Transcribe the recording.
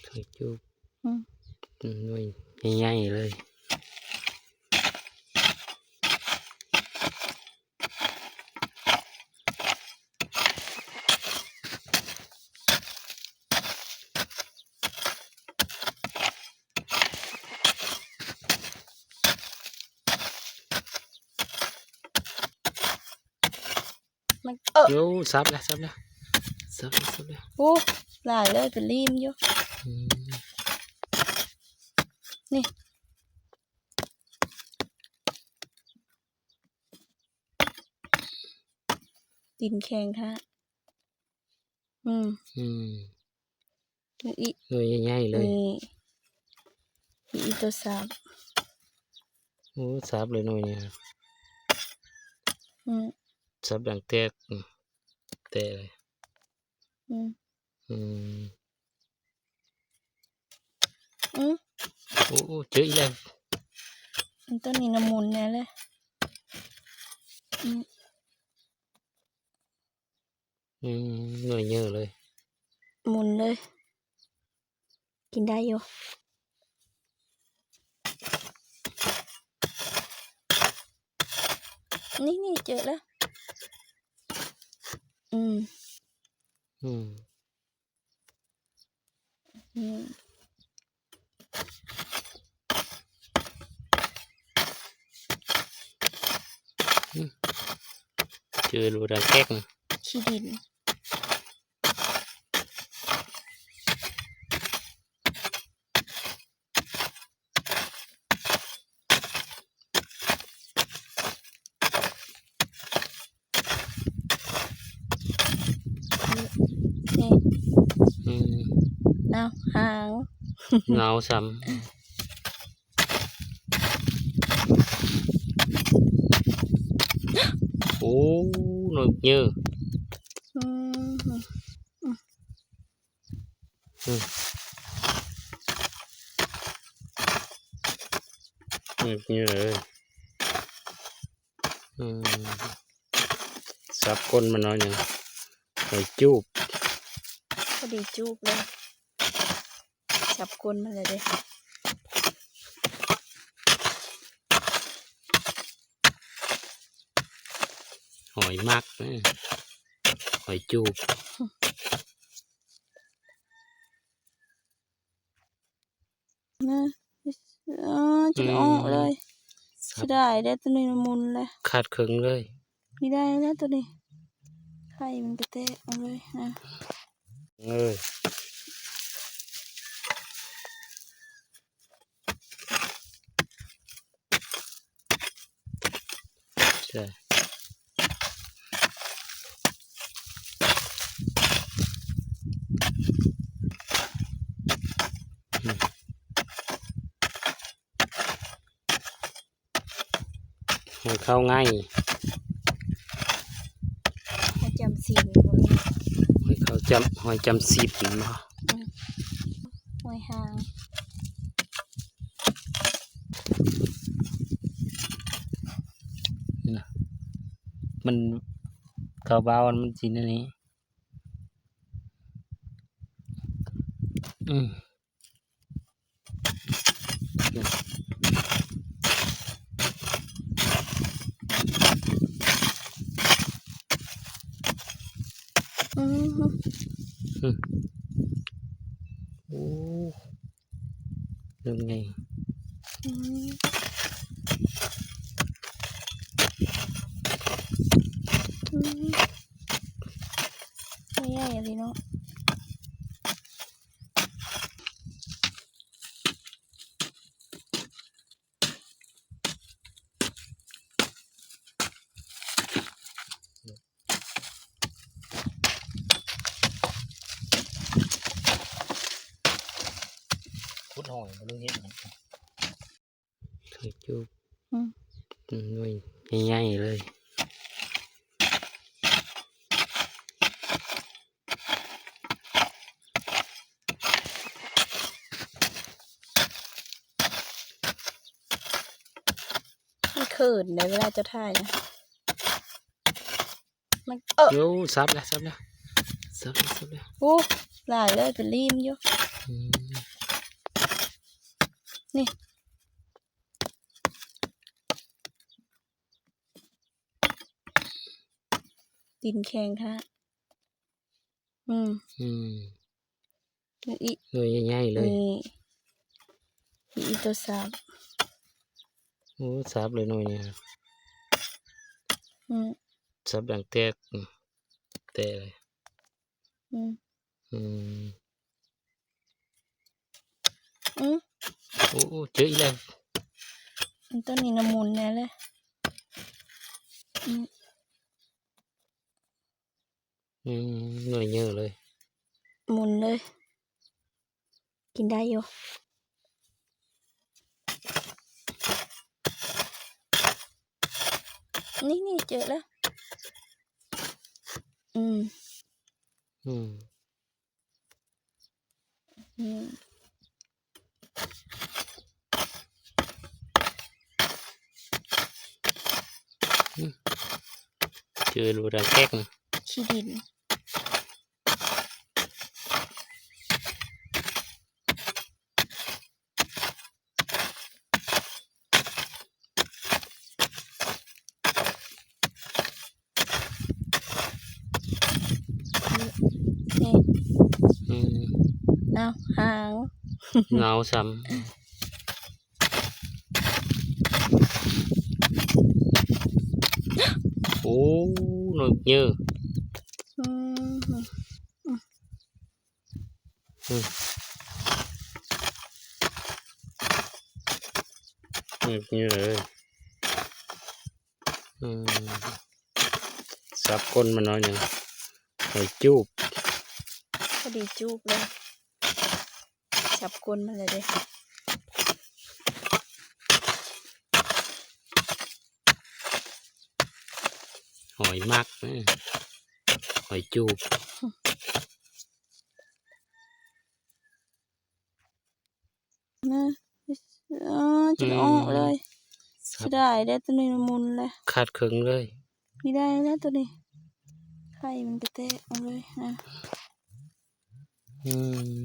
ໄຂ່ຈຸກ ອືມ ໜ່ວຍໃຫຍ່ໆເລີຍ. ມັນ ເອີ ໂອ້ ສັບແລ້ວ ສັບແລ້ວ ສັບແລ້ວ ສັບແລ້ວ. ໂອ້ ຫຼາຍເລີຍ ເປັນລີ້ມຢູ່. ອືມ ນີ້ ຕີນແຂງແທ້. ອືມ ອືມ ນີ້ອີກ ໜ່ວຍໃຫຍ່ໆເລີຍ. ນີ້ ນີ້ອີກຕົວສັບ. ໂອ້ ສັບເລີຍໜ່ວຍນີ້. ອືມ ສັບດັງແຕກ ອືມ ແຕກເລີຍ. ອືມ ອືມ ອືມ ໂອ້ ເຈີອີກແລ້ວ. ອັນຕົວນີ້ນະໝຸນແນ່ເລີຍ. ອືມ ອືມ ໜ່ວຍເຍີະເລີຍ ໝຸນເລີຍ ກິນໄດ້ຢູ່. ນີ້ໆ ເຈີແລ້ວ. ອືມ ອືມ ອືມ ອືມ ເຈີໂລດາແກກ ຂີ້ດິນ. ນີ້ ອືມ ເອົາ ຫາງ ເຫງົາຊ້ຳ. ໂອ້ ນົກເຍີະ. ອືມ ອືມ ອືມ ນີ້ເລີຍ. ອືມ ສັບກົ້ນມັນເນາະ ຫຍັງ ຫອຍຈູບ ພໍດີຈູບເລີຍ. ສັບກົ້ນມັນແລ້ວເດ້. ຫອຍໝາກ ຫອຍຈູບ. ນະ ເອີ ຈົນອອກເລີຍ. ອືມ ເສຍດາຍເດ້ ຕົວນີ້ມັນໝຸນແລ້ວ ຂາດເຄິ່ງເລີຍ. ນີ້ໄດ້ແລ້ວຕົວນີ້ ໄຂ່ມັນກະແຕກອອກເລີຍນະ. ເອີ ໃຊ່ ອືມ ຫອຍເຂົ້າໄງ່ ຫອຍຈຳຊີບ ຫອຍເຂົ້າຈຳ ຫອຍຈຳຊີບເນາະ. ອືມ ຫອຍຫາງ ນີ້ນະ ມັນ ເຂົ້າເບົາມັນຊິແນວນີ້. ອືມ ອືມ ອືມ ໂອ້ ເລີ່ມໃຫຍ່. ອືມ ອືມ ໃຫຍ່ອີ່ຫຼີເນາະ. ຂຸດຫອຍບໍ່ຮູ້ເຮັດຫຍັງ. ໄຂ່ຈຸກ ອືມ ໜ່ວຍໃຫຍ່ໆເລີຍ. ມັນເຂີນເດ້ ເວລາເຈົ້າຖ່າຍນະ ມັນ ເອີ ໂອ້ ສັບແລ້ວ ສັບແລ້ວ ສັບແລ້ວ ສັບແລ້ວ. ໂອ້ ຫຼາຍເລີຍ ເປັນລີ້ມຢູ່. ອືມ ນີ້ ຕີນແຂງຂະໜາດ. ອືມ ອືມ ນີ້ອີກ ໜ່ວຍໃຫຍ່ໆເລີຍ. ນີ້ ນີ້ອີກໂຕສັບ. ໂອ້ ສັບເລີຍໜ່ວຍນີ້. ອືມ ສັບດັງແຕກ ອືມ ແຕກເລີຍ. ອືມ ອືມ ອືມ ໂອ້ ເຈີອີກແລ້ວ. ອັນໂຕນີ້ນະໝຸນແນ່ເລີຍ. ອືມ ອືມ ໜ່ວຍເຍີເລີຍ ໝຸນເລີຍ. ກິນໄດ້ຢູ່. ນີ້ໆ ເຈີແລ້ວ. ອືມ ອືມ ອືມ ອືມ ເຈີໂລດາແກກ ຂີ້ດິນ. ນີ້ ອືມ ເອົາ ຫາງ ເງົາຊ້ຳ. ໂອ້ ນົກເຍີ. ອືມ ອືມ ອືມ ນີ້ເລີຍ. ອືມ ສັບກົ້ນມັນເນາະ ຫຍັງ ຫອຍຈູບ. ພໍດີຈູບເລີຍ ສັບກົ້ນມັນເລີຍເດ້. ຫອຍໝາກ ຫອຍຈູບ. ນະ ເອີ ຈົນອອກເລີຍ. ອືມ ເສຍດາຍເດ້ ໂຕນີ້ມັນໝຸນເລີຍ ຂາດເຄິ່ງເລີຍ. ນີ້ໄດ້ແລ້ວໂຕນີ້ ໄຂ່ມັນກະແຕກອອກເລີຍນະ. ອືມ